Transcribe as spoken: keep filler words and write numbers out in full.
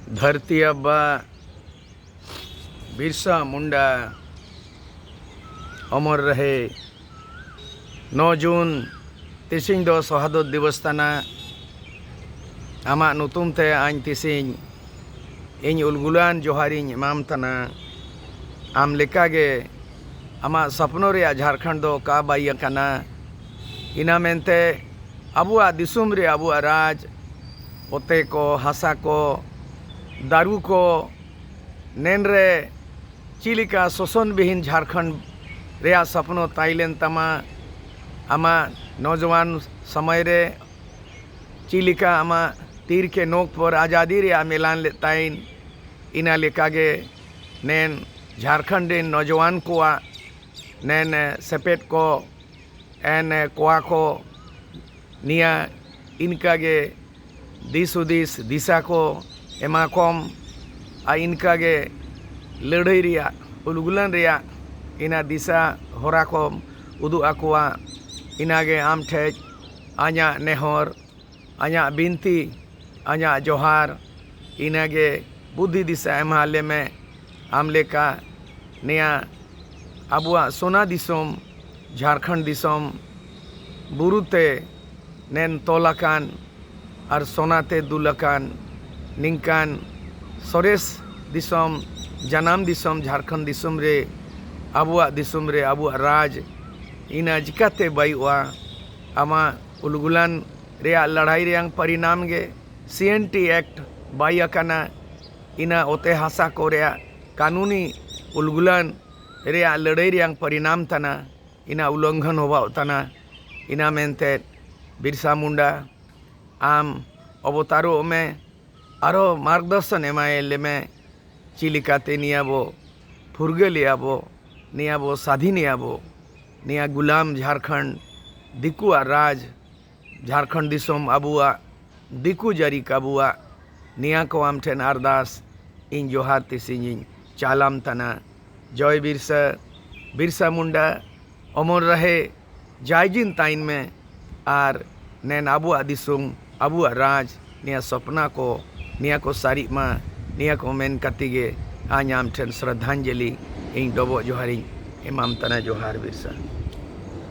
ᱫᱷᱟᱹᱨᱛᱤ ᱟᱵᱟ ᱵᱤᱨᱥᱟ ᱢᱩᱱᱰᱟ ᱚᱢᱚᱨ ᱨᱟᱦᱮ᱾ ᱱᱚ ᱡᱩᱱ ᱛᱤᱥᱤᱧ ᱫᱚ ᱥᱚᱦᱟᱫᱚᱛ ᱫᱤᱵᱚᱥ ᱛᱟᱱᱟ᱾ ᱟᱢᱟᱜ ᱧᱩᱛᱩᱢ ᱛᱮ ᱟᱧ ᱛᱤᱥᱤᱧ ᱤᱧ ᱩᱞᱜᱩᱞᱟᱱ ᱡᱚᱦᱟᱨᱤᱧ ᱮᱢᱟᱢ ᱛᱟᱱᱟ᱾ ᱟᱢ ᱞᱮᱠᱟᱜᱮ ᱟᱢᱟᱜ ᱥᱚᱯᱱᱚ ᱨᱮᱭᱟᱜ ᱡᱷᱟᱲᱠᱷᱚᱸᱰ ᱫᱚ ᱚᱠᱟ ᱵᱟᱭ ᱟᱠᱟᱱᱟ᱾ ᱤᱱᱟ ᱢᱮᱱᱛᱮ ᱟᱵᱚᱣᱟᱜ ᱫᱤᱥᱚᱢ ᱨᱮ ᱟᱵᱚᱣᱟᱜ ᱨᱟᱡᱽ, ᱚᱛᱮ ᱠᱚ, ᱦᱟᱥᱟ ᱠᱚ, ᱫᱟᱨᱩ ᱠᱚ, ᱱᱮᱱ ᱨᱮ ᱪᱮᱫ ᱞᱮᱠᱟ ᱥᱳᱥᱚᱱ ᱵᱤᱦᱤᱱ ᱡᱷᱟᱲᱠᱷᱚᱸᱰ ᱨᱮᱭᱟᱜ ᱥᱚᱯᱱᱚ ᱛᱟᱦᱮᱸ ᱞᱮᱱ ᱛᱟᱢᱟ? ᱟᱢᱟᱜ ᱱᱚᱡᱣᱟᱱ ᱥᱚᱢᱚᱭ ᱨᱮ ᱪᱮᱫ ᱞᱮᱠᱟ ᱟᱢᱟᱜ ᱛᱤᱨ ᱠᱮ ᱱᱚᱠ ᱯᱚᱨ ᱟᱡᱟᱫᱤ ᱨᱮᱭᱟᱜ ᱮᱢ ᱮᱞᱟᱱ ᱞᱮᱫ ᱛᱟᱦᱮᱸᱱ, ᱤᱱᱟ ᱞᱮᱠᱟᱜᱮ ᱱᱮᱱ ᱡᱷᱟᱲᱠᱷᱚᱸᱰ ᱨᱮᱱ ᱱᱚᱡᱣᱟᱱ ᱠᱚᱣᱟᱜ ᱱᱮᱱ ᱥᱮᱯᱮᱫ ᱠᱚ ᱮᱱ ᱠᱚᱣᱟ ᱠᱚ᱾ ᱱᱤᱭᱟᱹ ᱤᱱᱠᱟᱹ ᱜᱮ ᱫᱤᱥ ᱦᱩᱫᱤᱥ ᱫᱤᱥᱟ ᱠᱚ ᱮᱢᱟ ᱠᱚᱢ᱾ ᱟᱨ ᱤᱱᱠᱟᱹ ᱜᱮ ᱞᱟᱹᱲᱦᱟᱹᱭ ᱨᱮᱭᱟᱜ, ᱩᱞᱜᱩᱞᱟᱱ ᱨᱮᱭᱟᱜ ᱤᱱᱟ ᱫᱤᱥᱟ ᱦᱚᱨᱟ ᱠᱚᱢ ᱩᱫᱩᱜ ᱟᱠᱚᱣᱟ᱾ ᱤᱱᱟᱹᱜᱮ ᱟᱢ ᱴᱷᱮᱡ ᱟᱧᱟᱜ ᱱᱮᱦᱚᱨ, ᱟᱧᱟᱜ ᱵᱤᱱᱛᱤ, ᱟᱧᱟᱜ ᱡᱚᱦᱟᱨ, ᱤᱱᱟᱹᱜᱮ ᱵᱩᱫᱷᱤ ᱫᱤᱥᱟ ᱮᱢᱟ ᱞᱮᱢᱮ᱾ ᱟᱢ ᱞᱮᱠᱟ ᱱᱤᱭᱟᱹ ᱟᱵᱚᱣᱟᱜ ᱥᱳᱱᱟ ᱫᱤᱥᱚᱢ, ᱡᱷᱟᱲᱠᱷᱚᱸᱰ ᱫᱤᱥᱚᱢ, ᱵᱩᱨᱩ ᱛᱮ ᱱᱮᱱ ᱛᱚᱞ ᱟᱠᱟᱱ ᱟᱨ ᱥᱳᱱᱟ ᱛᱮ ᱫᱩᱞ ᱟᱠᱟᱱ ᱱᱤᱝᱠᱟᱱ ᱥᱚᱨᱮᱥ ᱫᱤᱥᱚᱢ, ᱡᱟᱱᱟᱢ ᱫᱤᱥᱚᱢ ᱡᱷᱟᱲᱠᱷᱚᱸᱰ ᱫᱤᱥᱚᱢ ᱨᱮ, ᱟᱵᱚᱣᱟᱜ ᱫᱤᱥᱚᱢ ᱨᱮ ᱟᱵᱚᱣᱟᱜ ᱨᱟᱡᱽ ᱤᱱᱟᱹ ᱪᱤᱠᱟᱹᱛᱮ ᱵᱟᱭᱩᱜᱼᱟ? ᱟᱢᱟᱜ ᱩᱞᱜᱩᱞᱟᱱ ᱨᱮᱭᱟᱜ ᱞᱟᱹᱲᱦᱟᱹᱭ ᱨᱮᱭᱟᱝ ᱯᱚᱨᱤᱱᱟᱢ ᱜᱮ ᱥᱤ ᱮᱱ ᱴᱤ ᱮᱠᱴ ᱵᱟᱭ ᱟᱠᱟᱱᱟ᱾ ᱤᱱᱟᱹ ᱚᱛᱮ ᱦᱟᱥᱟ ᱠᱚ ᱨᱮᱭᱟᱜ ᱠᱟᱹᱱᱩᱱᱤ ᱩᱞᱜᱩᱞᱟᱱ ᱨᱮᱭᱟᱜ ᱞᱟᱹᱲᱦᱟᱹᱭ ᱨᱮᱭᱟᱝ ᱯᱚᱨᱤᱱᱟᱢ ᱛᱟᱱᱟ, ᱤᱱᱟ ᱩᱞᱞᱚᱝᱜᱷᱚᱱ ᱦᱚᱵᱟᱣ ᱛᱟᱱᱟ᱾ ᱤᱱᱟ ᱢᱮᱱᱛᱮ ᱵᱤᱨᱥᱟ ᱢᱩᱱᱰᱟ, ᱟᱢ ᱚᱵᱚᱛᱟᱨᱚᱜ ᱢᱮ, ᱟᱨᱚ ᱢᱟᱨᱜᱽᱫᱚᱨᱥᱚᱱ ᱮᱢᱟᱭ ᱞᱮᱢᱮ᱾ ᱪᱮᱫ ᱞᱮᱠᱟᱛᱮ ᱱᱤᱭᱟᱹ ᱵᱚ ᱯᱷᱩᱨᱜᱟᱹᱞᱮᱜᱼᱟ ᱵᱚ, ᱱᱤᱭᱟᱹ ᱵᱚ ᱥᱟᱫᱷᱤᱱᱮᱜᱼᱟ ᱵᱚ, ᱱᱤᱭᱟᱹ ᱜᱩᱞᱟᱢ ᱡᱷᱟᱲᱠᱷᱚᱸᱰ ᱫᱤᱠᱩᱣᱟᱜ ᱨᱟᱡᱽ, ᱡᱷᱟᱲᱠᱷᱚᱸᱰ ᱫᱤᱥᱚᱢ ᱟᱵᱚᱣᱟᱜ, ᱫᱤᱠᱩ ᱡᱟᱹᱨᱤ ᱠᱟᱵᱚᱣᱟᱜ, ᱱᱤᱭᱟᱹ ᱠᱚ ᱟᱢ ᱴᱷᱮᱱ ᱟᱨᱫᱟᱥ ᱤᱧ ᱡᱚᱦᱟᱨ ᱛᱤᱥᱤᱧ ᱤᱧ ᱪᱟᱞᱟᱢ ᱛᱟᱱᱟ᱾ ᱡᱚᱭ ᱵᱤᱨᱥᱟ, ᱵᱤᱨᱥᱟ ᱢᱩᱱᱰᱟ, ᱚᱢᱚᱨ ᱨᱟᱦᱮ, ᱡᱟᱭᱡᱤᱱ ᱛᱟᱭᱤᱱ ᱢᱮ᱾ ᱟᱨ ᱱᱮᱱ ᱟᱵᱚᱣᱟᱜ ᱫᱤᱥᱚᱢ, ᱟᱵᱚᱣᱟᱜ ᱨᱟᱡᱽ, ᱱᱤᱭᱟᱹ ᱥᱚᱯᱱᱟ ᱠᱚ ᱱᱤᱭᱟᱹ ᱠᱚ ᱥᱟᱹᱨᱤᱜ ᱢᱟ, ᱱᱤᱭᱟᱹ ᱠᱚ ᱢᱮᱱ ᱠᱟᱛᱮ ᱜᱮ ᱟᱧ ᱟᱢ ᱴᱷᱮᱱ ᱥᱨᱚᱫᱷᱟᱧᱡᱚᱞᱤ ᱤᱧ ᱰᱚᱵᱚᱜ ᱡᱚᱦᱟᱨᱤᱧ ᱮᱢᱟᱢ ᱛᱟᱱᱟ᱾ ᱡᱚᱦᱟᱨ ᱵᱤᱨᱥᱟ᱾